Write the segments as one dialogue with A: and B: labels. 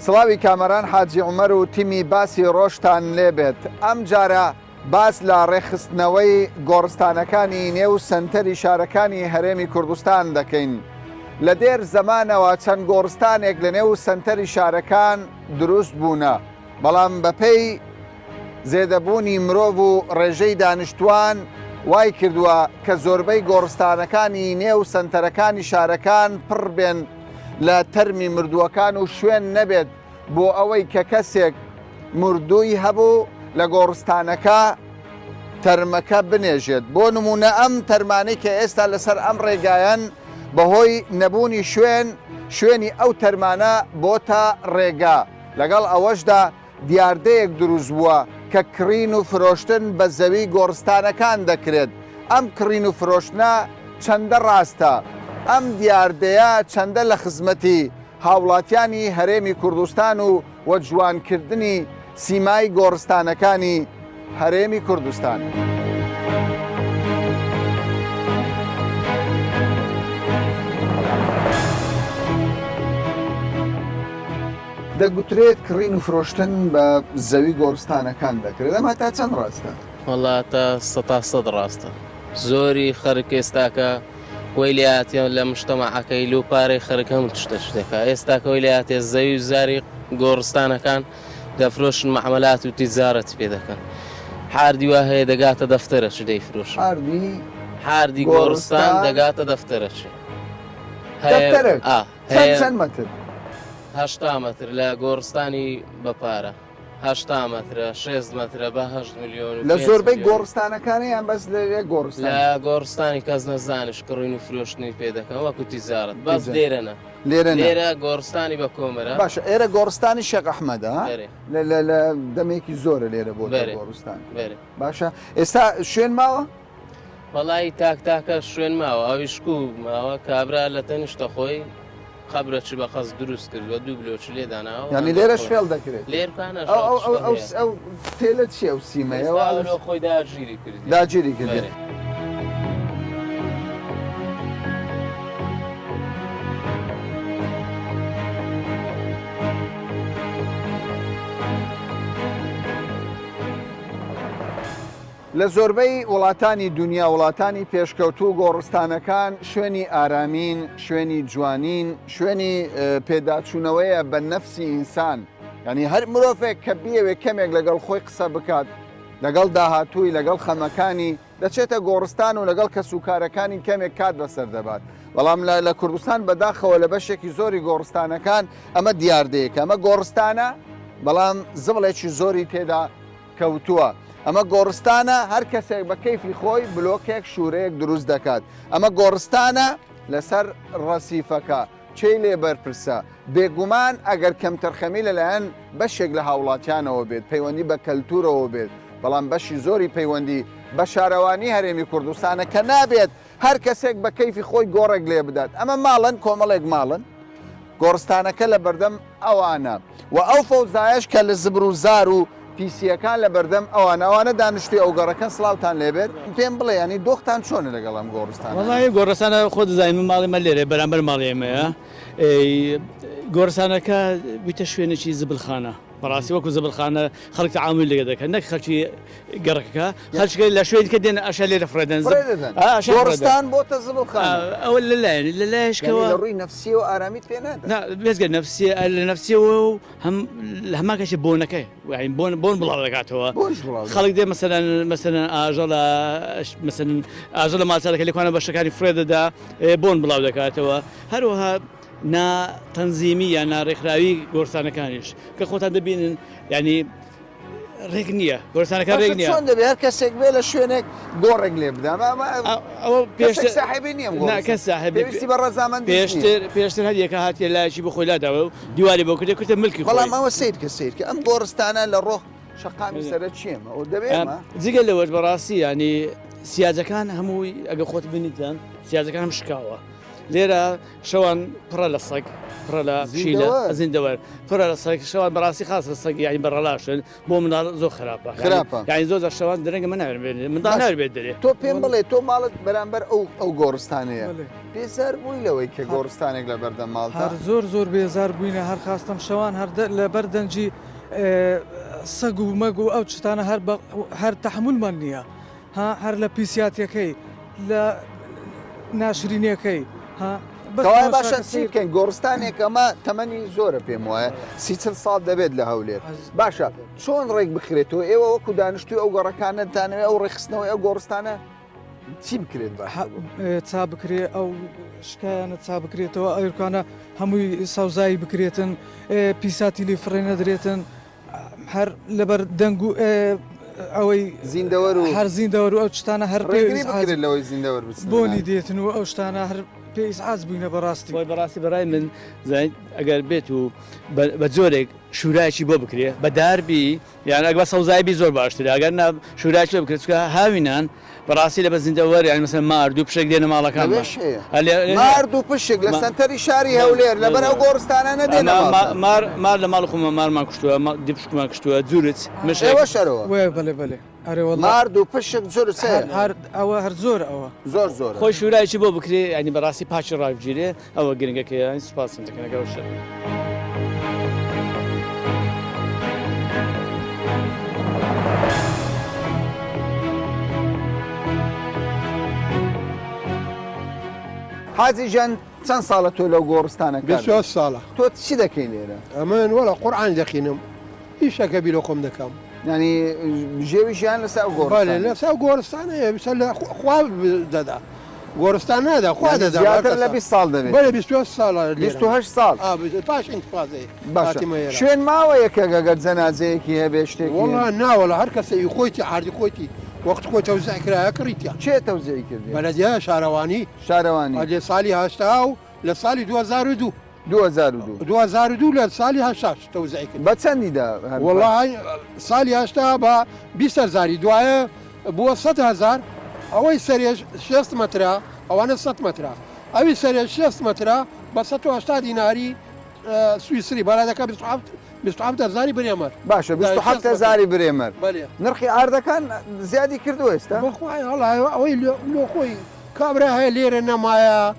A: سڵاوی کامەران حاجی عومەر و تیمی باسی ڕۆژتان لێبێت ئەمجارە باس لە ڕێکخستنەوەی گۆڕستانەکانی نێو سەنتەری شارەکانی هەرێمی کوردستان دەکەین. لە دێر زەمانەوە چەند گۆڕستانێک لە نێو سەنتەری شارەکان دروست بوونە، بەڵام بەپێی زێدەبوونی مرۆڤ و ڕێژەی دانیشتووان وای کردووە کە زۆربەی گۆڕستانەکانی نێو سەنتەرەکانی شارەکان پڕ بێن لە تەرمی مردووەکان و شوێن نەبێت بۆ ئەوەی کە کەسێک مردووی هەبوو لە گۆڕستانەکە تەرمەکە بنێژێت. بۆ نموونە ئەم تەرمانەی کە ئێستا لەسەر ئەم ڕێگایەن بەهۆی نەبوونی شوێن، شوێنی ئەو تەرمانە بۆتە ڕێگا. لەگەڵ ئەوەشدا دیاردەیەک دروست بووە کە کڕین و فرۆشتن بە زەوی گۆڕستانەکان دەکرێت. ئەم کڕین و فرۆشتنە چەندە ڕاستە؟ ئەم دیاردەیە چەندە لە خزمەتی هاوڵاتیانی هەرێمی کوردستان و و جوانکردنی سیمای گۆڕستانەکانی هەرێمی کوردستان. دەگوترێت کڕین و فرۆشتن بە زەوی گۆڕستانەکان دەکرێت، ئەمە تا چەند ڕاستە؟
B: وەڵا تا سەتا سەد ڕاستە. زۆری خەرک ئێستاکە وەی لێ هاتیە لە مشتەمەعەکەی لۆ پارەی خەرک هەموو تشتە شتێکە ئێستاکە وەی لێ هاتیە زەوی و زاری گۆڕستانەکان دەفرۆشن مەعمەلات و تیجارەتی پێ دەکەن حاردی وا هەیە دەگاتە دەفتەرە چ دەیفرۆشن
A: حاردی
B: حاردی گۆڕستان دەگاتە دەفتەرە چ
A: دەفتەرە چەند چەند مەتر؟
B: 80 مەتر لە گۆڕستانی بە پارە. 80 مەترە شێست مەترە بە هەشت ملیۆن و
A: لە
B: پێنج
A: زۆربەی
B: ملیۆن.
A: گۆڕستانەکانە یان بەس لە یەک گۆڕستان؟
B: لە گۆڕستانی کەس نەزانش کڕین و فرۆشتنی پێ دەکەن وەکو تیجارەت بەس
A: تیجارەت.
B: لێرە نا
A: لێرە نا.
B: لێرە گۆڕستانی بە کۆمەرە.
A: باشە ئێرە گۆڕستانی شێخ ئەحمەدە ها؟
B: بەرێ.
A: لە لە لە دەمێکی زۆرە لێرە بۆتە
B: بەرێ.
A: گۆڕستان.
B: بەرێ.
A: باشە ئێستا شوێن ماوە؟
B: وەڵایی تاک تاکە شوێن ماوە ئەویش کو ماوە کابرا لە تەنیشتە خۆی قەبرە چ بە قەست دروست کردوە دوو بلۆکی لێ داناوە
A: یانی لێرەش فێڵ دەکرێت
B: لێرکانە
A: ئەو ئەو ئەو ئەو ئەو تێلە چیە ئەو سیمەیە
B: ئێستا ئەو لۆ خۆی داگیری کردیە
A: داگیری کردیە.
B: بەرێ.
A: لە زۆربەی وڵاتانی دونیا، وڵاتانی پێشکەوتوو گۆڕستانەکان شوێنی ئارامین، شوێنی جوانین، شوێنی پێداچوونەوەیە بە نەفسی ئینسان، یانی هەر مرۆڤێک کە بیەوێت کەمێک لەگەڵ خۆی قسە بکات، لەگەڵ داهاتووی، لەگەڵ خەمەکانی، دەچێتە گۆڕستان و لەگەڵ کەسوکارەکانی کەمێک کات بەسەر دەبات. بەڵام لە کوردستان بەداخەوە لە بەشێکی زۆری گۆڕستانەکان ئەمە دیاردەیەکە، ئەمە گۆڕستانە بەڵام زبڵێکی زۆری تێدا کەوتووە. ئەمە گۆڕستانە، هەر کەسێک بە کەیفی خۆی بلۆکێک، شوورەیەک دروست دەکات. ئەمە گۆڕستانە لەسەر ڕەسیفەکە. کێی لێ بەرپرسە؟ بێگومان ئەگەر کەمتەرخەمی لەلایەن بەشێک لە هاوڵاتیانەوە بێت، پەیوەندی بە کەلتوورەوە بێت، بەڵام بەشی زۆری پەیوەندی بە شارەوانی هەرێمی کوردستانە کە نابێت هەر کەسێک بە کەیفی خۆی گۆڕێک لێ بدات. ئەمە ماڵن، کۆمەڵێک ماڵن، گۆڕستانەکە لە بەردەم ئەوانە و ئەو فەوزایەش کە لە زبر و زار و پیسییەکان لە بەردەم ئەوانە، ئەوانە دانیشتووی ئەو گەڕەکەن، سڵاوتان لێ بێت. پێم بڵێ یانی دۆختان چۆنە لەگەڵ ئەم گۆڕستانانە؟
C: وەڵایی گۆڕستانە خۆت دەزانی من ماڵی مە لێرەیە بەرامبەر ماڵی ئێمەیە. گۆڕستانەکە بوویتە شوێنێکی زبڵخانە. بەڕاستی وەکو زبڵخانە خەڵک تەعامولی لەگەڵ دەکەن نەک خەڵکی گەڕەکەکە خەڵکی لە شوێنی کە دێن ئەشە لێرە فڕێدەن
A: فڕێ دەدەن گۆڕستان بۆتە زبڵخانە
C: ئەوە لەلایەن لەلایشکەوە
A: لە ڕووی نەفسیەوە ئارامیت پێ نادات
C: نا بێجگە نەفسیە لە نەفسیەوە و هەم لە هەمان کەشی بۆنەکە یانی بۆن بۆن بڵاو دەکاتەوە
A: بۆنش بڵاو دەکات.
C: خەڵک دێ مەسەلەن مەسەلەن ئاژەڵە مەسەلەن ئاژەڵە ماچارەکە لێکوانە بەشەکانی فڕێ دەدا بۆن بڵاو دەکاتەوە هەروەها نا تەنزیمی یان ناڕێکخراوی گۆڕستانەکانیش کە خۆتان دەبینن یانی ڕێک نییە گۆرستانەکە ڕێک نییە
A: چۆن دەبێ هەر کەسێک بێ لە شوێنێک گۆڕێک لێ بدا
C: ئەوە
A: پێشتر ساحێبی نییە
C: نا کەس ساحێبی
A: پێویستی بە ڕەزامەندی
C: پێشتر پێشتر هەر یەکە هاتیە لایەکی بۆ خۆی لاداوە و دیواری بۆ کردێ کردە ملکی خۆی
A: بەڵام ئەوە سەیر کە سەیر کە ئەم گۆڕستانە لە ڕۆخ شەقامی سەرەکییەمە ئەو دەبێ ئەمە
C: جگە لەوەش بەڕاستی ینی سیاجەکان هەمووی ئەگە خۆت بینیتان سیاجەکان هەم شکاوە لێرە شەوان پڕە لە سەگ. پڕە لە پشیلە زیندەوەر پڕە لە سەگ شەوان بەڕاستی خاصە سەگ یانی بەڕەڵاشن بۆ مناڵ زۆر خراپە
A: خراپە
C: یانی زۆر جار شەوان درەنگە من ناوێرم بێت منداڵ ناوێرێ بێت دەرێ
A: تۆ پێم بڵێ تۆ ماڵت بەرامبەر ئەو ئەو گۆڕستانەیە بێزار بووی لەوەی کە گۆڕستانێک لە بەردەم ماڵتا
D: هەر زۆر زۆر بێزار بووینە هەر خاستەم شەوان هەر لەبەر دەنگی سەگ و مەگ و ئەو شتانە هەر هەر تەحمولمان نییە ها هەر لە پیسیاتەکەی لە ناشرینیەکەی ها
A: کەوایە باشە چی بکەین گۆڕستانێک ئەمە تەمەنی زۆرە پێم وایە 30 ساڵ دەبێت لە هەولێر باشە چۆن ڕێک بخرێتەوە ئێوە وەکو دانیشتوی ئەو گەڕەکانەتانەوە ئەو ڕێکخستنەوەی ئەو گۆڕستانە چی بکرێت
D: چا بکرێ ئەو شکایانە چا بکرێتەوە ئەوکانە هەمووی سەوزایی بکرێتن پیساتی لی فڕێ نەدرێتن هەر لەبەر دەنگ و ئەوەی
A: زیندەوەر و
D: هەر زیندەوەر و ئەو شتانە هەر
A: ڕێگری بکرێت لەوەی زیندەوەر بچن
D: بۆنی دێتن و ئەو شتانە هەر پێ ئیزعاج بووینە بەڕاستی.
C: خۆی بەڕاستی بەڕای من زانیت ئەگەر بێت و بە جۆرێک شورایەکی بۆ بکرێ بە دار بی یان ئەگەر بە سەوزایی بی زۆر باشترە ئەگەر نا شورایەکی بۆ بکرێت چونکە هاوینان بەڕاستی لە بە زیندەوەر یانی مەسەلەن مار دوو پشک دێنە ماڵەکانمان
A: لەوێش هەیە مار دوو پشک لە سەنتەری شاری هەولێر لەبەر ئەو گۆڕستانانە دێنە ماڵتان.
C: مار مار لە ماڵ خۆمان مارمان کوشتووە دوو پشکمان کوشتووە جورج مشک.
A: ئێوەش ئەرەوە.
D: وەیە بەلێ بەلێ ئەرێ وەڵا.
A: مار دوو پشک جورج هەیە.
D: هەر ئەوە هەر زۆرە ئەوە.
A: زۆر زۆرە.
C: خۆی شورایەکی بۆ بکرێ یانی بەڕاستی پاکی ڕابگیرێ ئەوە گرنگە کە یانی سوپاستان دەکەین ئەگەر ئەو شتە.
A: حاجی گیان چەند ساڵە تۆ لەو گۆڕستانە کار
E: 28 ساڵە.
A: تۆ چی دەکەی لێرە؟
E: ئەمن وەڵا قورئان دەخینم ئیشەکە بی لە خۆم دەکەم.
A: یانی بژێوی ژیان لەسەر ئەو گۆڕستانە؟
E: بەلێ لەسەر ئەو گۆڕستانەیە بسەر لە خوا دەدا گۆڕستان نادا خوا
A: یانی
E: دەدا
A: زیاتر لە 20 ساڵ دەبێت؟
E: بەلێ 28 ساڵە لێرەم.
A: 28 ساڵ؟
E: ئا پاش ئینتفازەی
A: باشە
E: هاتیمە ئێرە.
A: شوێن ماوە یەکێک ئەگەر جەنازەیەکی هەبێ شتێکی
E: وەڵا نا وەڵا هەر کەسە ئی خۆیتی عەردی خۆیتی وەخت خۆی تەوزیع کرایە کڕیتیان.
A: کێ تەوزیعی کردیە؟
E: بەلەدیە شارەوانی.
A: شارەوانی.
E: لە ساڵی 80 و لە ساڵی 2002.
A: 2002.
E: 2002 لە ساڵی 80 تەوزیعی کرد.
A: بە چەندی دا؟
E: وەڵا ساڵی 80 بە 20 هەزاری دوایە بووە 100 هەزار ئەوەی سەرێش 60 مەترە ئەوانە 100 مەترە ئەوی سەرێ 60 مەترە بە 180 دیناری سویسری بەرادەکە 27 هەزاری برێمەر.
A: باشە 27 هەزاری برێمەر. نرخی ئاردەکان زیادی کردووە ئێستا؟
E: بەخوای هەڵا ئەوەی لۆ خۆی کابرا هەیە لێرە نەمایە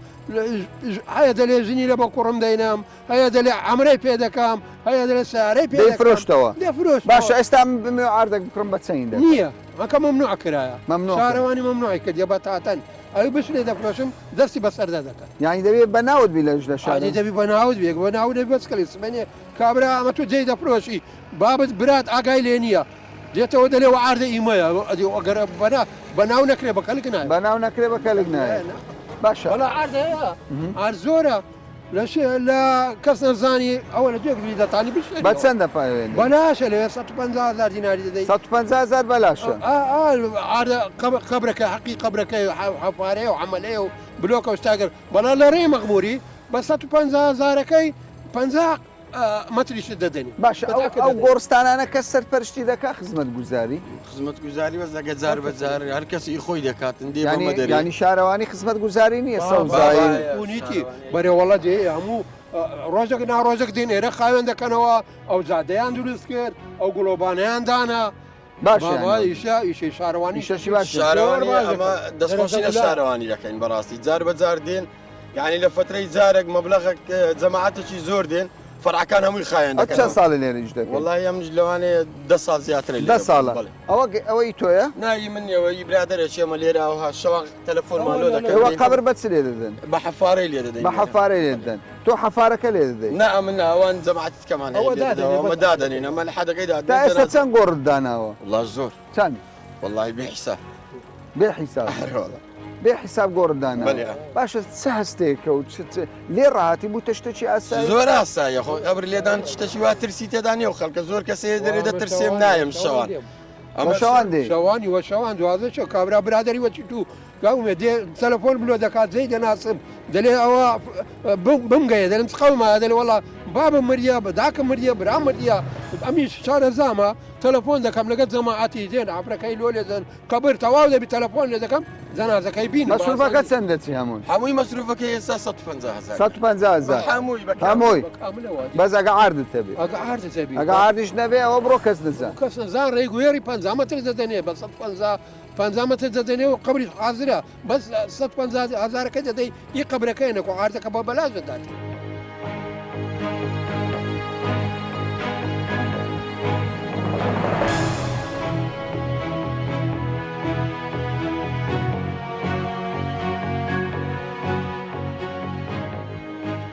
E: هەیە دەلێ ژنی لە بۆ کوڕم دەینم هەیە دەلێ عەمرەی پێ دەکەم هەیە دەلێ سەیارەی پێ دەکەم
A: دەیفرۆشتەوە
E: دەفرۆشتەوە
A: باشە ئێستا من بمەوێ ئاردێک بکڕم بە چەند دەکەم؟
E: نییە ئەکە مەمنوع کرایە
A: مەمنوع کرا.
E: شارەوانی مەمنوعی کردیە بە تاتەن ئەوی بشلێ دەفرۆشم دەستی بەسەردا دەکەن
A: یانی دەبێ بە ناوت بی لە شارە
E: ئادی دەبی بە ناوت بێ بە ناوت نەبی بەس کەلی سبەینێ کابرا ئەمە تۆ جێی دەفرۆشی بابت برات ئاگای لێ نییە دێتەوە دەلێ وە عاردە ئیمەیە ئەدی ئەگەر بەنا بەناو نەکرێ بە کەلک نایە
A: بەناو نەکرێ بە کەلک نایە باشە
E: وەڵا عارد هەیە عارد زۆرە لە لە کەس نەزانی ئەوە لە جێگری دەتانی بشێ
A: بە چەندە پاوێن
E: بەلاشە لەوێ 150 هزار دیناری دەدەی
A: 150 هزار بەلاشە
E: عاردە قەبرەکە حەقی قەبرەکەی حەفارەیە و عەمەلەیە و بلۆکە و شتاگەر بەڵا لە ڕێی مەغموری بە 150 هزارەکەی 50 مەتریشت دەدەنی.
A: باشە ئەو ئەو گۆڕستانانە کەس سەرپەرشتی دەکا خزمەتگوزاری؟
F: خزمەتگوزاری بەس ئەگە جار بە جار هەر کەس ئی خۆی دەکاتن دێ بۆ مەدەری.
A: یانی شارەوانی خزمەتگوزاری نییە سەوزایی.
E: بونیتی بەرێ وەڵا دێ هەموو ڕۆژێک نا ڕۆژێک دێن ئێرە خاوێن دەکەنەوە ئەو جادەیان دروست کرد ئەو گڵۆبانەیان دانا
A: باشە
E: بابا ئیشە ئیشەی شارەوانی
A: ئیشەشی باش
F: شارەوانی
E: زۆر باش
F: ئەمە
E: دەکەن.
F: دەستخۆشی لە
E: دەرەجە
F: شارەوانی دەکەین بەڕاستی جار بە جار دێن یعنی لە فترەی جارێک مەبلەغێک جەماعەتێکی زۆر دێن فەرعەکان هەمووی خایەن
A: ئەو چەند
F: دەکەنەوە
A: ساڵی لێرە ئیش دەکەی؟
F: وەڵی ئەمنیش لەوانەیە دە ساڵ زیاترە لێرە
A: دە ساڵە
F: بەڵێ.
A: ئەوە ئەوەی تۆیە؟
F: ناوی من نییە ئی برادەرێکی ئێمە لێرە ئەوها شەوان تەلەفۆنمان لۆ دەکەن
A: ئێوە قەبر بە چ لێ دەدەن؟
F: بە حەفارەی لێ دەدەین
A: بە حەفارەی لێ دەدەن تۆ حەفارەکە لێ دەدەی؟
F: نا ئەمن نا ئەوان جەماعەتی کەمان هەیە
E: ئەوە
F: لێ دەدەن
E: دادەنێ
F: ئەمە
E: بەس.
F: دادەنێن ئەمە لە حەدەکەی
A: تا
F: دادەنێن
A: ئێستا
F: جەنازە
A: چەند گۆڕت داناوە؟
F: وەڵا زۆر
A: چەند؟
F: وەڵی بێ حیساب
A: بێ حیساب
F: ئەرێ وەڵا
A: بێ حیساب گۆڕت داناوە
F: بەلێ.
A: باشە چ هەستێکە و چ چ لێ ڕاهاتی بووتە شتێکی ئاسایی؟
F: زۆر ئاساییە خۆ قەبر لێدان شتێکی وا ترسی تێدا نییە و خەڵکە زۆر کەسێ دەرێ دەترسێم نایەم شەوان
A: ئەمە شەوان دێ
E: شەوانی وە شەوان دوازدە شەو کابرا برادەری وەچی تو گاومێ دێ تەلەفۆن بلۆ دەکات جێی دەناسم دەلێ ئەوە بمگەیە دەلم چ قەومایە دەلێ وەڵا بابم مردیە بە داکم مردیە برام مردیە. ئەمیش شارەزامە تەلەفۆن دەکەم لەگەر جەماعەتی دێن ئافرەکەی لۆ لێدەن قەبر تەواو دەبی تەلەفۆن لێ دەکەم جەنازەکەی بینم
A: مەسروفەکە چەند دەچی هەمووی؟
F: هەمووی مەسروفەکەی ئێستا 150 هەزار
A: 150 هەزار
F: هەمووی بە
A: هەمووی
E: بە کاملەوە
A: بەس ئەگە عاردت هەبێ
E: ئەگە عاردت هەبی
A: ئەگە عاردیش نەبێ ئەوە بڕۆ کەس نەزان
E: کەس نەزان ڕێی گوێڕی 50 مەتر دەدەنێ بە 150 50 مەتر دەدەنێ و قەبریش حازرە بەس 150 هەزارەکە دەدەی ئی قەبرەکەی نەکۆ عاردەکە بە بەلاش دەدات.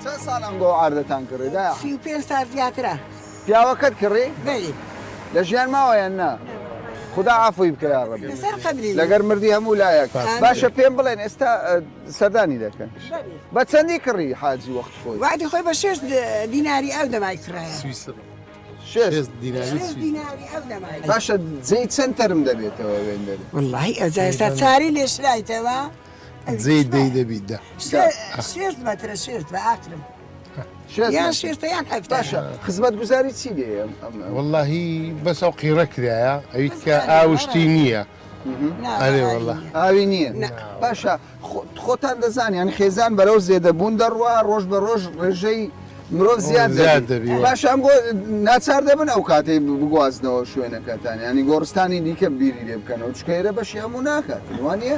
A: چەند ساڵ ئەم گۆ عاردەتان کڕی دایە؟
G: 35 سال زیاترە.
A: پیاوەکەت کڕی؟
G: بەلی.
A: لە ژیان ماوە یان نا؟ خودا عەفوی بکە یاڕەبی.
G: لەسەر قەبری.
A: لەگەر مردی هەموو لایەک. باشە پێم بڵێن ئێستا سەردانی دەکەن. بە چەندی کڕی حاجی وەخت خۆی؟
G: وەعدی خۆی بە شێست دیناری ئەو دەمای کڕایە.
A: شێست
G: دیناری ئەو دەمای.
A: باشە جێی چەند تەرم دەبێتەوە وێندەرێ؟
G: وەڵاهی ئەوجا ئێستا چاری لێ شرایتەوە.
H: جێی دەی دەبی دە.
G: شێست مەترە شێست بە ئاخرم. یان شێستە یان حەفتە.
A: باشە خزمەتگوزاری چی لێ
H: وەڵاهی بەس ئەو قیڕە کرایە ئەوی کە ئاوشتی نییە ئەرێ وەڵا
A: ئاوی نییە باشە خۆتان دەزان یان خێزان بەرەو زێدەبوون دەڕوا ڕۆژ بە ڕۆژ ڕێژەی مرۆڤ زیاد
H: دەبی
A: باشە ئەم ناچار دەبن ئەو کاتەی بگوازنەوە شوێنەکەتان ینی گۆڕستانی دیکە بیری لێ بکەنەوە چکە ئێرە بەشی هەموو ناکات وانە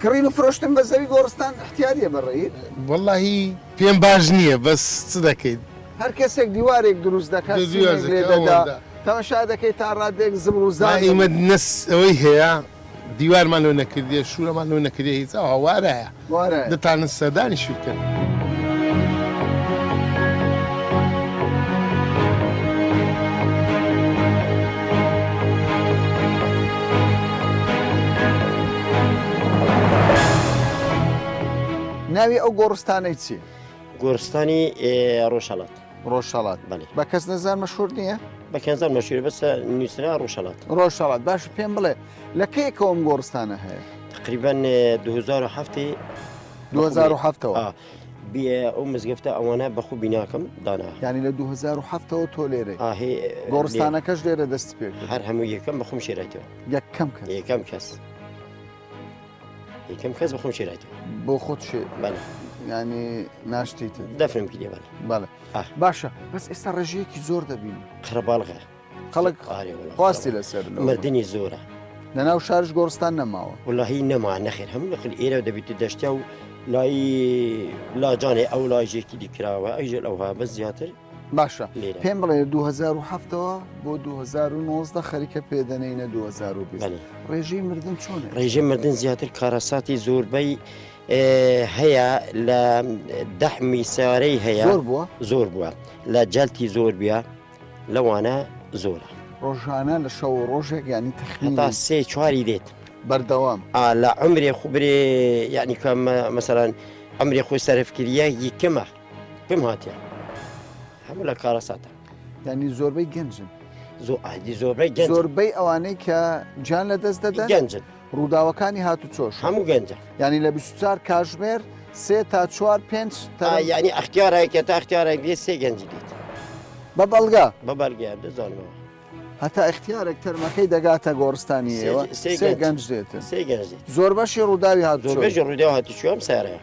A: کڕین و فرۆشتن بە زەوی گۆڕستان احتیاریە بە ڕێیت؟
H: وەڵاهی پێم باش نییە بەس چ دەکەیت.
A: هەر کەسێک دیوارێک دروست دەکات سیمێک لێ دەدا تەمەشا دەکەی تا ڕادەیەک زبڵ و زان دەبن.
H: ئیمە نەس ئەوەی هەیە دیوارمان لۆ نەکردیە شورەمان لۆ نەکردیە هیچ ئەوها وارایە دەتانن سەردانیشی بکەن.
A: ناوی ئەو گۆڕستانەی چیە؟
I: گۆڕستانی ڕۆژهەڵات.
A: ڕۆژهەڵات
I: بەڵێ.
A: بە کەس نەزان مەشهور نییە؟
I: بە کەنزان مەشهورە بەس نووسرا ڕۆژهەڵات.
A: ڕۆژهەڵات باش پێم بڵێ لە کەیەکەوە ئەم گۆڕستانە هەیە؟
I: تقریبا 2007
A: 2007ەوە
I: ئەو مزگەفتە ئەوانە بەخۆ بیناکەم دانا.
A: یانی لە 2007ەوە تۆ لێرەی؟ گۆڕستانەکەش لێرە دەست پێ کرد؟
I: هەر هەموو یەکەم بەخۆم شێرایتەوە.
A: یەکەم کەس؟
I: یەکەم کەس. یەکەم کەس بەخۆم شێرایتەوە.
A: بۆ خۆت شێ؟
I: بەڵێ.
A: یانی ناشتیتن؟
I: دەفنم کردیە بەڵێ.
A: بەڵێ باشە بەس ئێستا ڕێژەیەکی زۆر دەبینی.
I: قەرەباڵغە.
A: خەڵک خواستی لەسەر
I: مردنی زۆرە.
A: لەناو شارش گۆڕستان نەماوە.
I: وەڵاهی نەما نەخێر هەموو نەخل ئێرە دەبیت دەشتیا و لای لاجانێ ئەو لاژێکی دی کراوە ئەیژێ ئەوها بەس زیاتر
A: باشە پێم بڵێ 2007ەوە بۆ 2019 خەریکە پێدەنینە 2020 ڕێژەی مردن چۆن
I: ڕێژەی مردن زیاتر کارەساتی زۆربەی هەیە لە دەحمی سارەی هەیە
A: زۆر بووە
I: زۆر بووە لە جەلتی زۆر بیە لەوانە زۆرە.
A: ڕۆژانە لە شەو و ڕۆژێک یانی تەخمینی.
I: هەتا سێ چواری دێت.
A: بەردەوام.
I: ئا لە عومرێ خو برێ یانی کە مەسەلەن عومرێ خۆی سەرف کریە یکەمە پێم هاتیە هەموو لە کارەساتە.
A: یانی زۆربەی گەنجن.
I: زۆ ئادی زۆربەی گەنج.
A: زۆربەی ئەوانەی کە گیان لە دەست دەدەن.
I: گەنجن.
A: ڕووداوەکانی هاتوچۆش.
I: هەموو گەنجە.
A: یانی لە 24 کاژمێر سێ تا چوار پێنج
I: تەرم. یانی ئەختیارێکە تا ئەختیارێک دێت سێ گەنجی دێت.
A: بە بەڵگە؟
I: بە بەڵگە دەزانمەوە.
A: هەتا ئەختیارێک تەرمەکەی دەگاتە گۆڕستانی ئێوە سێ گەنج دێتن.
I: سێ گەنج دێت.
A: زۆربەشی ڕووداوی هاتوچۆ.
I: زۆربەشی ڕووداوی هاتوچۆ ئەم سەیارەیە.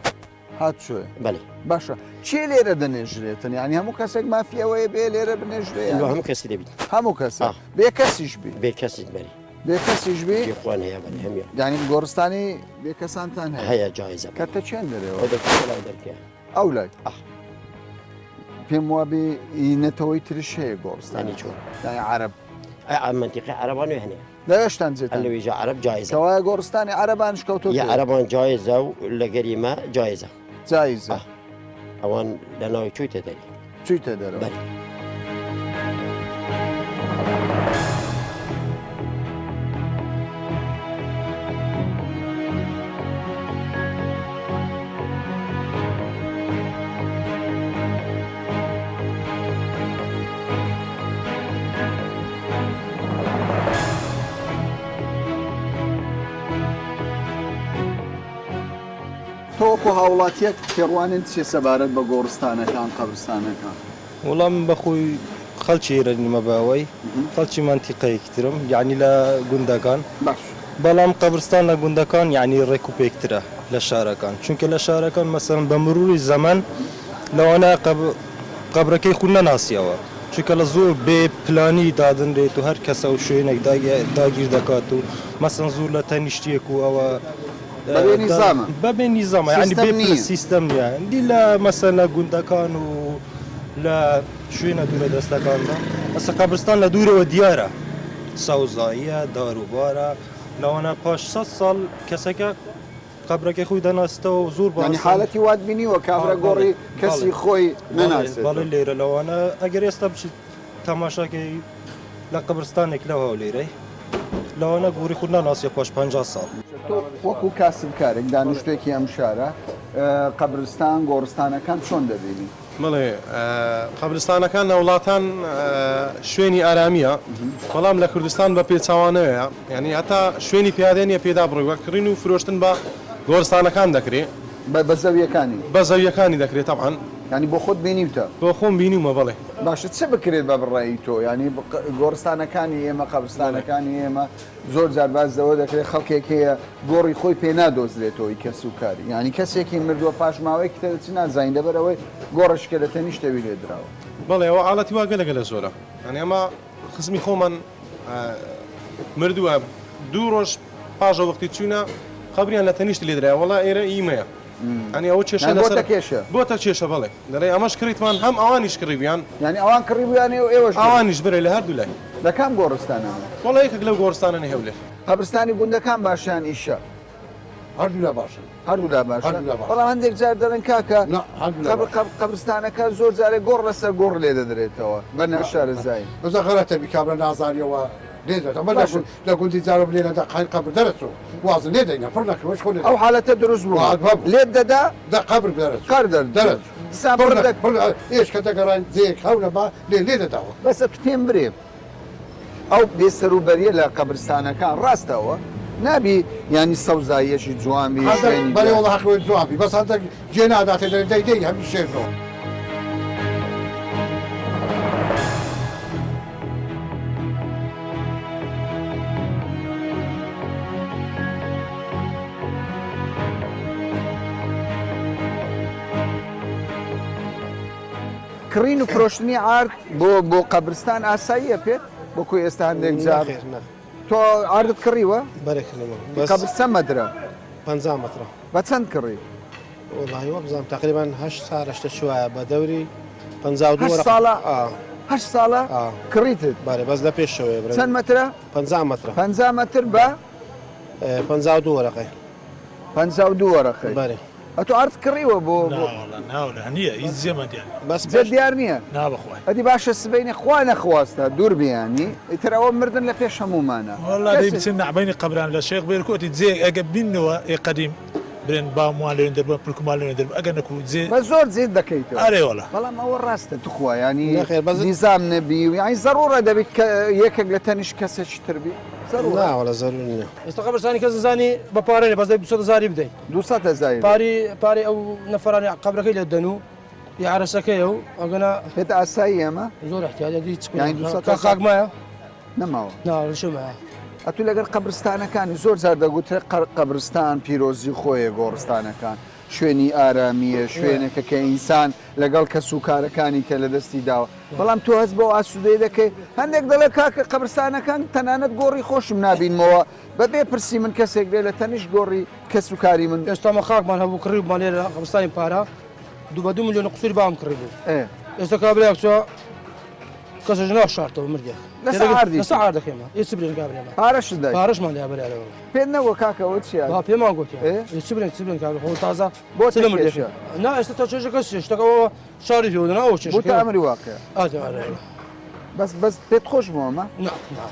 A: هاتوچۆیە.
I: بەلێ.
A: باشە کێ لێرە دەنێژرێتن؟ یانی هەموو کەسێک مافی ئەوەیە بێ لێرە بنێژرێ؟
I: لۆ هەموو کەسی دەبیت.
A: هەموو کەسە. بێ کەسیش بی.
I: بێ کەسیش بەری.
A: بێ کەسیش بی؟
I: خوان هەیە بەری هەمیان.
A: یانی گۆڕستانی بێ کەسانتان هەیە؟
I: هەیە جایزە.
A: کەتە چێن دەرێەوە؟
I: ئەو دەکەوێتە لای دەرکێ.
A: ئەو لای. پێم وابێ نەتەوەی ترش هەیە گۆڕستانی
I: چۆن؟
A: یانی عەرەب.
I: ئەی مەنتیقەی عەرەبان هەنێ.
A: لەوێشتان جێتان؟
I: لەوێژە عەرەب جایزە.
A: کەوایە گۆڕستانی عەرەبانش کەوتۆتە
I: یا عەرەبان جایزە و لەگەری مە جایزە.
A: جایزە.
I: ئەوان لە ناوی چوویتە دەری.
A: چوویتە دەرەوە.
I: بەلێ.
A: تۆ وەکو هاوڵاتیەک تێڕوانین چیە سەبارەت بە گۆڕستانەکان قەبرستانەکان؟
J: وەڵا من بەخۆی. خەڵکی ئێرە نیمە بە ئەوەی خەڵکی مەنتیقەیەکی ترم یانی لە گوندەکان
A: باش.
J: بەڵام قەبرستان لە گوندەکان یانی ڕێک و پێکترە لە شارەکان چونکە لە شارەکان مەسەلەن بە مروری زەمەن لەوانەیە قەبرەکەی خو نەناسیەوە چونکە لە زۆر بێ پلانی دادەنرێت و هەر کەسە و شوێنێک داگیر دەکات و مەسەن زۆر لە تەنیشتیەک و ئەوە
A: بەبێ نیزامە
J: بەبێ نیزامە یانی
A: سیستەم
J: بێ
A: نییە.
J: سیستەم نییە دی لە مەسەن لە گوندەکان و لە شوێنە دوورە دەستەکاندا ئەسە قەبرستان لە دوورەوە دیارە سەوزاییە داروبارە لەوانە پاش سەد ساڵ کەسەکە قەبرەکەی خۆی دەناسیتەوە و زۆر بە
A: یانی
J: ئاسانی
A: حالەتی وات بینیوە کابرا
J: بەڵێ
A: گۆڕی
J: بەڵێ
A: کەسی خۆی
J: بەڵێ
A: نەناسێتەوە؟
J: بەڵێ لێرە لەوانە ئەگەر ئێستا بچیت تەماشاکەی لە قەبرستانێک لەو هەولێرەی لەوانە گۆڕی خۆت ناناسیە پاش 50 ساڵ.
A: تۆ وەکو کاسبکارێک دانیشتوێکی ئەم شارە قەبرستان گۆڕستانەکان چۆن دەبینی؟
K: بەڵێ قەبرستانەکان لە وڵاتان شوێنی ئارامییە، بەڵام لە کوردستان بە پێچەوانەوەیە، یانی هەتا شوێنی پیادە نییە پێدا بڕۆی، وەک کڕین و فرۆشتن بە گۆڕستانەکان دەکرێ.
A: بە زەوییەکانی؟
K: بە زەوییەکانی دەکرێ تەبعەن.
A: یانی بۆ خۆت بینیوتە؟
K: بۆ خۆم بینیومە بەڵێ.
A: باشە چ بکرێت بە بڕای تۆ؟ یانی گۆڕستانەکانی ئێمە، قەبرستانەکانی ئێمە زۆر جار باس لەوە دەکرێت خەڵکێک هەیە گۆڕی خۆی پێ نادۆزرێتەوە ی کەس و کاری یانی کەسێکی مردووە پاش ماوەیەکی تر دەچی نازانین لەبەر ئەوەی گۆڕێکی لە تەنیشت ئەوی لێ دراوە.
K: بەڵێ ئەوە حاڵەتی وا گەلە گەلە زۆرە یانی ئەمە خزمی خۆمان مردووە دوو ڕۆژ پاش ئەو وەختی چووینە قەبریان لە تەنیشت لێ درایە وەڵا ئێرە ئیمەیە یانی ئەوە کێشە
A: یانی
K: لەسەر
A: بۆتە کێشە.
K: بۆتە کێشە بەڵێ دەڵێ ئەمەش کڕیتمان هەم ئەوانیش کڕیبوویان.
A: یانی ئەوان کڕیبوویان و ئێوەش کڕی.
K: ئەوانیش برێ لە هەردوو لای.
A: لە کام گۆڕستانە؟
K: وەڵا یەکێک لەو گۆڕستانەنەی هەولێر.
A: قەبرستانی گوندەکان باشە یان ئیشە؟
E: هەردوولا باشن.
A: هەردوولا باشە؟
E: هەردوولا باشە.
A: بەڵام هەندێک جار دەڵێن کاکە
E: نا هەردوولا
A: قەبر
E: باشە.
A: قەبرستانەکە زۆر جارێ گۆڕ لەسەر گۆڕ لێ دەدرێتەوە بە ناشارەزایی.
E: بەس غەرەتە بی کابرا نازانیەوە لێ دەدا بەس
A: باشە.
E: لە گوندی جارۆ لێ نەدا قەی قەبر دەرەچۆ وازن لێ دەینا پڕ نەکرد خۆ لێ
A: ئەو حالەتە دروست بوو
E: واد هەبوو.
A: لێت دەدا
E: دە قەبر دەرەچۆ
A: قەر دەرچوو.
E: دەرەچوو.
A: دیسان
E: پڕ
A: پڕ
E: نەکرد
A: دەک
E: پڕ ئێش کە دەگەڕاین جێیەک هەو نەما لێ لێ دەداوە.
A: بەس ئەتوو پێم برێ ئەو بێسەروبەریە لە قەبرستانەکان ڕاستە ئەوە نابی یانی سەوزاییەکی جوان بی
E: هەندەک
A: شوێنی
E: بەرێ
A: جوان
E: وەڵا هەقی جوان بی بەس هەندەک جێ ناداتێ دەرێ دەی دەی هەمی شێرنەوە.
A: کڕین و فرۆشتنی عارد بۆ بۆ قەبرستان ئاساییە پێت وەکو ئێستا هەندێک جار
L: نەخێر نەخێر.
A: تۆ عاردت کڕیوە؟
L: بەرێ کڕیومە بەس
A: قەبر چەند مەترە؟
L: 50 مەترە.
A: بە چەند کڕی؟
L: وەڵاهی وابزانم تەقریبەن هەشت سالە شتە چوایە بە دەوری 52
A: هەشت
L: وەرەقە.
A: ساڵە؟
L: ئا.
A: هەشت ساڵە
L: ئا.
A: کڕیتت؟
L: بەرێ بەس لە پێشەوەیە برێ.
A: چەند مەترە؟
L: 50 مەترە.
A: 50 مەتر بە؟
L: 52 وەرەقەی.
A: 52 وەرەقەی.
L: بەرێ.
A: ئەتۆ عەرز کڕیوە بۆ
M: نا وەڵا ناولا نییە هیچ جێمان دیار نییە.
L: بەس
A: جێت دیار نییە؟
M: نا بەخوای.
A: ئەدی باشە سبەینێ خوا نەخواستە دوور بیانی ئیتر ئەوە مردن لە پێش هەموومانە
M: وەڵا دەی
A: کەسێ.
M: بچن نەعبەینی قەبران لە شێخ بێرکۆتی جێ ئەگە بیننەوە ئێ قەدیم برێن باومان لەوێن دەربووە پلکمان لەوێن دەربوو ئەگەر نەکوو جێ.
A: بە زۆر جێت دەکەیتەوە.
M: ئەرێ وەڵا.
A: بەڵام ئەوە ڕاستە توخوا یانی
L: نەخێر بەس.
A: نیزام نەبی و یانی زەڕوڕە دەبیت کە یەکێک لە تەنیشت کەسێکی تر بی زەڕوڕە.
L: نا وەڵا زەرور نییە.
N: ئێستا قەبرستانی کەس نەزانی بە پارە نیە بەس دەبی 200 هەزاری بدەی.
A: 200 هەزاری
N: پاری پارەی ئەو نەفەرانی قەبرەکەی لێ دەن و ی عەرەسەکەیە و ئەگەنا.
A: پێت ئاساییە ئەمە؟
N: زۆر احتیاجە دی چ
A: یانی 200
N: کا خاک مایە؟
A: نەماوە.
N: نا لەشێ مایە.
A: ئەتوو لەگەر قەبرستانەکانی زۆر جار دەگوترێ قەبرستان پیرۆزی خۆیە گۆڕستانەکان شوێنی ئارامییە شوێنێکە کە ئینسان لەگەڵ کەس و کارەکانی کە لە دەستی داوە بەڵام تۆ هەست بەو ئاسوودەی دەکەی هەندێک دەڵێ کاکە قەبرستانەکان تەنانەت گۆڕی خۆشم نابینمەوە بە بێ پرسی من کەسێک بێ لە تەنیشت گۆڕی کەس و کاری من.
N: ئێستا مە خاکمان هەبوو کڕیبوومان لێرە قەبرستانی پارە دوو بە دوو ملیۆن قسوری باوم کڕیبوو ئێستا کابرایەک چوە کەسش ناشارتەوە مردێک
A: لەسەر عەردی
N: لەسەر عەردەکەیمە ئێ چ برێن کابرێمە
A: پارەشت دای
N: پارەشمان دا بەرارەوە
A: پێت نەبووە کاکە ئەوە چییە
N: با پێمان گوتیان ئێ چ برێن چ برێن کابرا خۆ تازە
A: بۆ
N: چ لە مردێک نا ئێستا تا چێژەکە چیە شتەکە ئەوە شاری پێوە دەنا ئەوە چێژەکە
A: بۆتە ئەمری واقع
N: ئاجا ئارە
A: بەس بەس پێت خۆش بوو ئەمە
N: نا نا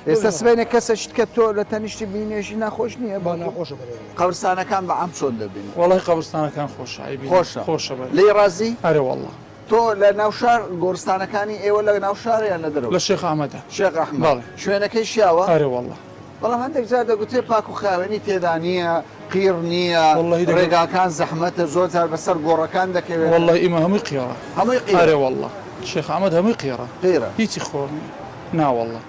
A: ئێستا سبەینێ کەسێکت کە تۆ لە تەنیشتی بینێژی ناخۆش نییە
N: با ناخۆشە بەرێ
A: قەبرستانەکان بە عام چۆن دەبینی
O: وەڵی قەبرستانەکان خۆشە عەیبی نییە.
A: خۆشە
O: خۆشە بەرێ
A: لێی ڕازی
O: ئەرێ واللە
A: تۆ لە ناو شار گۆڕستانەکانی ئێوە لە ناو شارە یان لە دەرەوە؟
O: لە شێخ ئەحمەدە.
A: شێخ ئەحمەد.
O: بەڵێ.
A: شوێنەکەی شیاوە؟
O: ئەرێ وەڵڵا.
A: بەڵام هەندێک جار دەگوترێ پاک و خاوێنی تێدا نییە، قیڕ نییە،
O: وەڵڵاهی دەگەڵ.
A: ڕێگاکان زەحمەتە، زۆر جار بەسەر گۆڕەکان دەکەوێت.
O: وەڵڵاهی ئیمە هەمووی قیڕە.
A: هەمووی قیڕە.
O: ئەرێ وەڵڵا. شێخ ئەحمەد هەمووی قیڕە.
A: قیڕە.
O: هیچی خۆر نیە. نا واللە.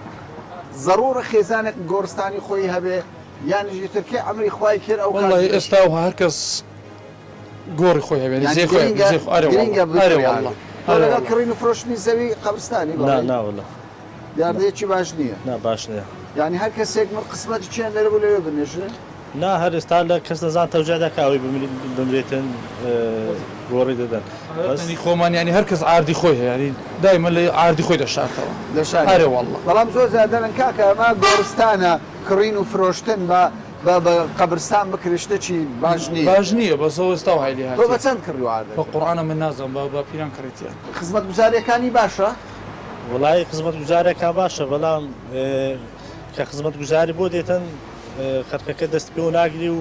A: زەڕوڕە خێزانێک گۆڕستانی خۆی هەبێ یانیش ئیتر کەی عەمری خوای کرد ئەو کات
O: وەڵڵاهی ئێستا و هەر کەس گۆڕی خۆی هەبێ
A: یانی
O: جێ خۆی
A: گرینگە
O: جێ خۆ ئەرێ
A: گرینگە
O: واللە ئەرێ
A: بکڕی
O: واللە
A: تۆ
O: ئەرێ
A: لەگەڵ
O: واللە.
A: کڕین و فرۆشتنی زەوی قەبرستانی
J: نا
A: بەڵێ
J: نا واللە.
A: دیاردەیەکی باش نییە.
J: نا باش نییە.
A: یانی هەر کەسێک مرد قسمەتی چێن لێرە بوو لەوێ بنێژرێ؟
J: نا هەر ئێستا لە کەس نەزان تەوجە دەکا ئەوەی بمرێتن گۆڕی دەدەن بەس.
O: یانی خۆمان یانی هەر کەس عاردی خۆی هەیە یانی دایمە لە عاردی خۆی دەشارتەوە
A: دەشارێ
O: ئەرێ واللە.
A: بەڵام زۆر جار دەڵێن کاکە ئەمە گۆڕستانە کڕین و فرۆشتن بە بە بە قەبرستان بکرێ شتێکی باش نییە.
O: باش نییە بەس ئەوە ئێستا وای لێ
A: تۆ
O: هاتیە.
A: بە چەند کڕیوە عاردەکەت؟
O: بە قوڕئانە من نازانم با باپیران کڕیتیان.
A: خزمەتگوزاریەکانی باشە؟
J: وەڵایی خزمەتگوزارەکان باشە بەڵام کە خزمەتگوزاری بۆ دێتن خەرکەکە دەست پێوە ناگری و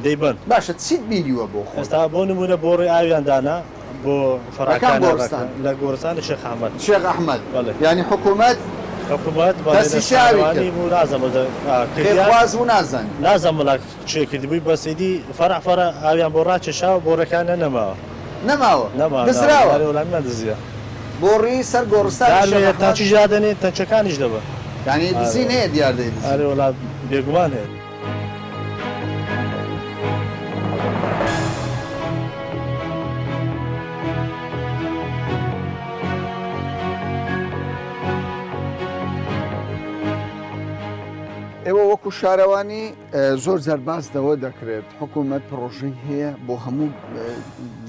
J: دەیبەن.
A: باشە چیت بینیوە بۆ خۆت؟
J: ئێستا بۆ نمونە بۆڕی ئاویان دانا بۆ
A: لە کام
J: فەراکان
A: گۆڕستان؟
J: لە گۆڕستانی شێخ ئەحمەد.
A: شێخ ئەحمەد
J: بەڵێ.
A: یانی حکومەت
J: حکومەت بەڵێ لە
A: دەستی چاوی
J: شارەوانی
A: کرد.
J: بوو نازانم ئا کردیان
A: خێرخواز بوو نازانی.
J: نازانم وەڵا چێ کردبووی بەس ئیدی فەرع فەرع ئاویان بۆ ڕاکێشا و بۆڕەکانیان نەماوە.
A: نەماوە
J: نەماوە
A: دزراوە.
J: ئەرێ وەڵا نە دزیە.
A: بۆڕی سەر گۆڕستانی شێخ
J: دانێ
A: ئەحمەد.
J: تانکیش دادەنێ تەنکەکانیش دەبەن.
A: یانی دزین هەیە دیاردەی دزین.
J: ئەرێ وەڵا بێگومان هەیە.
A: ئێوە وەکو شارەوانی زۆر جار باس لەوە دەکرێت حکوومەت پڕۆژەی هەیە بۆ هەموو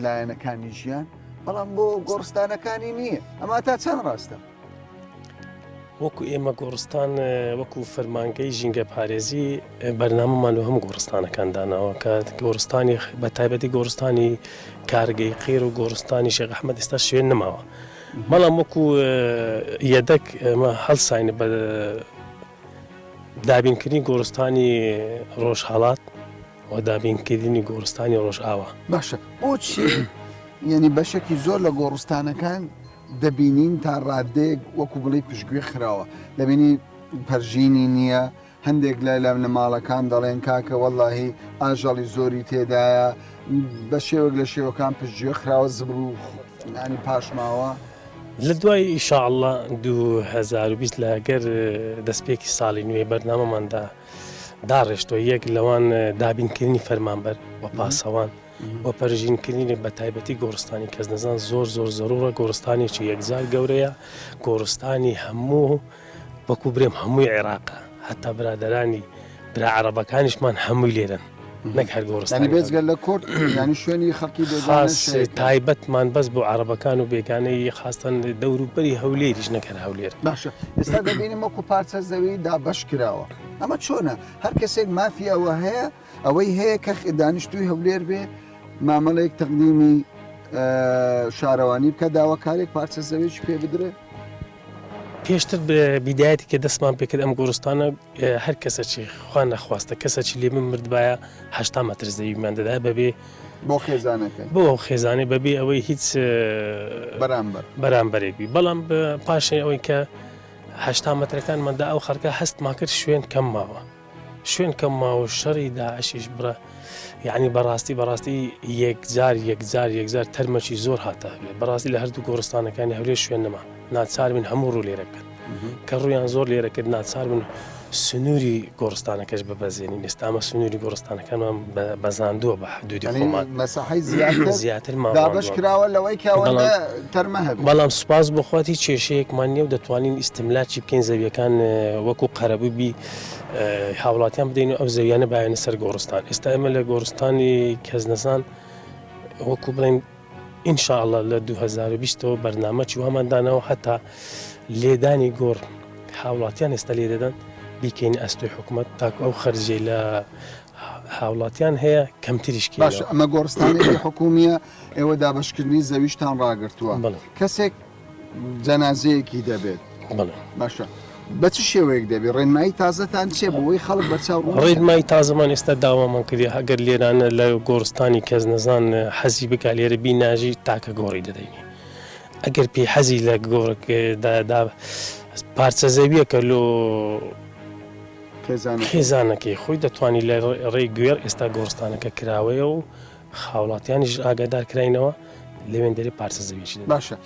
A: لایەنەکانی ژیان بەڵام بۆ گۆڕستانەکانی نییە ئەمە تا چەند ڕاستە؟
P: وەکو ئێمە گۆڕستان وەکو فەرمانگەی ژینگە پارێزی بەرنامەمان لە هەموو گۆڕستانەکان داناوە کە گۆڕستانی بە تایبەتی گۆڕستانی کارگەی قیر و گۆڕستانی شێخ ئەحمەد ئێستا شوێن نەماوە بەڵام وەکو یەدەک ئێمە هەڵساین بە دابینکردنی گۆڕستانی ڕۆژهەڵات و دابینکردنی گۆڕستانی ڕۆژئاوا.
A: باشە بۆچی یعنی بەشێکی زۆر لە گۆڕستانەکان دەبینین تا ڕادەیەک وەکو بڵێی پشتگوێ خراوە دەبینی پەرژینی نییە هەندێک لە لە ماڵەکان دەڵێن کاکە وەڵاهی ئاژەڵی زۆری تێدایە بە شێوەک لە شێوەکان پشتگوێ خراوە زبر و ینی پاشماوە.
P: لە دوای ئیشاءاللە 2020 لە گەر دەستپێکی ساڵی نوێ بەرنامەماندا داڕێشتوە یەک لەوان دابینکردنی فەرمانبەر و پاسەوان و پەرژینکردنی بە تایبەتی گۆڕستانی کەسنەزان زۆر زۆر زەرورە گۆڕستانێکی یەکجار گەورەیە گۆڕستانی هەموو وەکو برێم هەمووی عێراقە هەتا برادەرانی برا عەڕەبەکانیشمان هەمووی لێرەن نەک هەر گۆڕستانی
A: یانی بێجگە لە کورد یانی شوێنی خەڵکی بێگانەش
P: خاص
A: هەیە.
P: تایبەتمان بەس بۆ عەڕەبەکان و بێگانەی خاستەن دەوروبەری هەولێریش نەک هەر هەولێر.
A: باشە ئێستا دەبینم وەکو پارچە زەوی دابەش کراوە ئەمە چۆنە هەر کەسێک مافی ئەوە هەیە ئەوەی هەیە کە دانیشتووی هەولێر بێ مامەڵێک تەقدیمی شارەوانی بکە داواکارێک پارچە زەویی پێ بدرێ؟
P: پێشتر بیدایەتی کە دەستمان پێکرد ئەم گۆڕستانە هەر کەسەکی خوا نەخواستە کەسەکی لێ بمردبایە هەشتا مەتر زەویمان دەدا بەبێ
A: بۆ خێزانەکەی
P: بۆ ئەو خێزانەی بەبێ ئەوەی هیچ
A: بەرامبەر
P: بەرامبەرێک بی بەڵام پاشێ ئەوەی کە هەشتا مەترەکانماندا ئەو خەڵکە هەستمان کرد شوێن کەم ماوە شوێن کەم ماوە شەڕی داعشیش بڕە یعنی بەڕاستی بەڕاستی یەکجار یەکجار یەکجار تەرمەکی زۆر هاتە هەولێر بەڕاستی لە هەردوو گۆڕستانەکانی هەولێر شوێن نەما ناچار بین هەموو ڕوو لێرە بکەن کە ڕوویان زۆر لێرە کرد ناچار بن سنووری گۆڕستانەکەش ببەزێنین ئێستا ئەمە سنووری گۆڕستانەکانمان بەزاندووە بە حدودی خۆمان
A: مەساحەی زیاتر
P: زیاترمان
A: دابەش کراوە لەوەی کە ئەوەندە تەرمە هەبێت.
P: بەڵام سوپاس بۆ خوا هیچ کێشەیەکمان نییە و دەتوانین ئیستملاکی بکەین زەویەکان وەکو قەرەبوو بی هاوڵاتیان بدەین و ئەو زەویانە باوێنە سەر گۆڕستان ئێستا ئێمە لە گۆڕستانی کەسنەزان وەکو بڵێن ان شاء اللە لە 2020 ەوە بەرنامەکی وامان داناوە هەتا لێدانی گۆڕ هاوڵاتیان ئێستا لێ دەدەن بیکەین ئەستۆی حکومەت تاکو ئەو خەرجیەی لە هاوڵاتیان هەیە کەمتریش
A: باش ئەمە گۆڕستانێکی حکومیە ئێوە دابشکردنی زەویشتان ڕاگرتووە کەسێک جەنازەیەکی دەبێت باشە بە چ شێوەیەک دەبێت ڕێنمایی تازەتان چێ بۆی خەڵک بەرچاو
P: ڕێنمایی تازەمان ئێستا داوامان کردی ئەگەر لێرانە لە گۆڕستانی کەس نەزان حەزی بکا لێرە بیناژی تاکە گۆڕی دەدەینی ئەگەر پێی حەزی لە گۆڕک دا پارچە زەویەکە لۆ خێزانەکەی خۆی دەتوانانی لە ڕێی گوێر ئێستا گۆڕستانەکە کراوەیە و هاوڵاتیانیش ئاگادار کراینەوە. لەوێن دەرێ پارچە زەویی دەدا.
A: باشە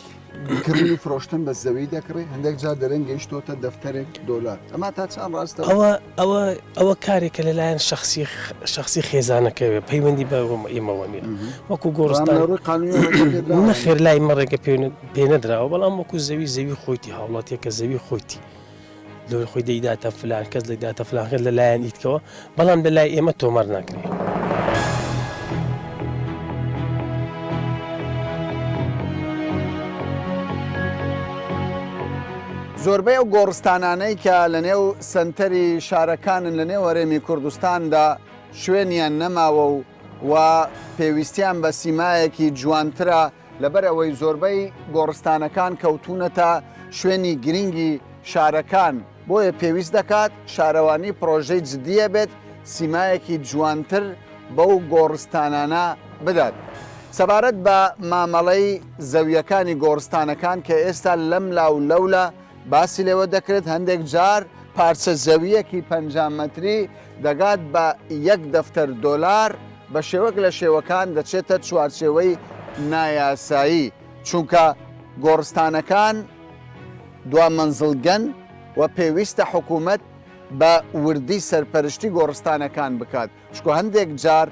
A: کڕین و فرۆشتن بە زەوی دەکڕی هەندێک جار دەرێن گەیشتۆتە دەفتەرێک دۆلار ئەمە تا چەند ڕاستە؟
P: ئەوە ئەوە ئەوە کارێکە لەلایەن شخصی شخصی خێزانەکەوێ پەیوەندی بە ئێمەوە نیە وەکو گۆڕستان
A: ڕووی قانونی ڕێگە پێدراوە؟
P: نەخێر لای مە ڕێگە پێ نەدراوە بەڵام وەکو زەوی زەوی خۆیتی هاوڵاتیەکە زەوی خۆیتی لۆی خۆی دەیداتە فلان کەس دەیداتە فلان کەس لەلایەن ئیتکەوە بەڵام لەلای ئێمە تۆمار ناکرێت.
A: زۆربەی ئەو گۆڕستانانەی کە لە نێو سەنتەری شارەکانن لە نێو هەرێمی کوردستاندا شوێنیان نەماوە و و پێویستیان بە سیمایەکی جوانترە لەبەر ئەوەی زۆربەی گۆڕستانەکان کەوتوونەتە شوێنی گرنگی شارەکان، بۆیە پێویست دەکات شارەوانی پڕۆژەی جددی هەبێت سیمایەکی جوانتر بەو گۆڕستانانە بدات. سەبارەت بە مامەڵەی زەوییەکانی گۆڕستانەکان کە ئێستا لەملا و لەولا باسی لێوە دەکرێت، هەندێک جار پارچە زەوییەکی 50 مەتری دەگات بە یەک دەفتەر دۆلار، بە شێوەک لە شێوەکان دەچێتە چوارچێوەی نایاسایی، چونکە گۆڕستانەکان دوا مەنزڵگەن و پێویستە حکوومەت بە وردی سەرپەرشتی گۆڕستانەکان بکات، چونکە هەندێک جار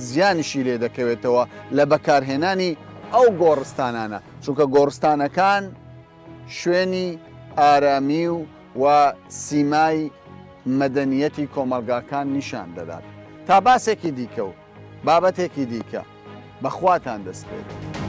A: زیانیشی لێ دەکەوێتەوە لە بەکارهێنانی ئەو گۆڕستانانە، چونکە گۆڕستانەکان شوێنی ئارامی و و سیمای مەدەنیەتی کۆمەڵگاکان نیشان دەدات. تا باسێکی دیکە و بابەتێکی دیکە بە خواتان دەسپێرم.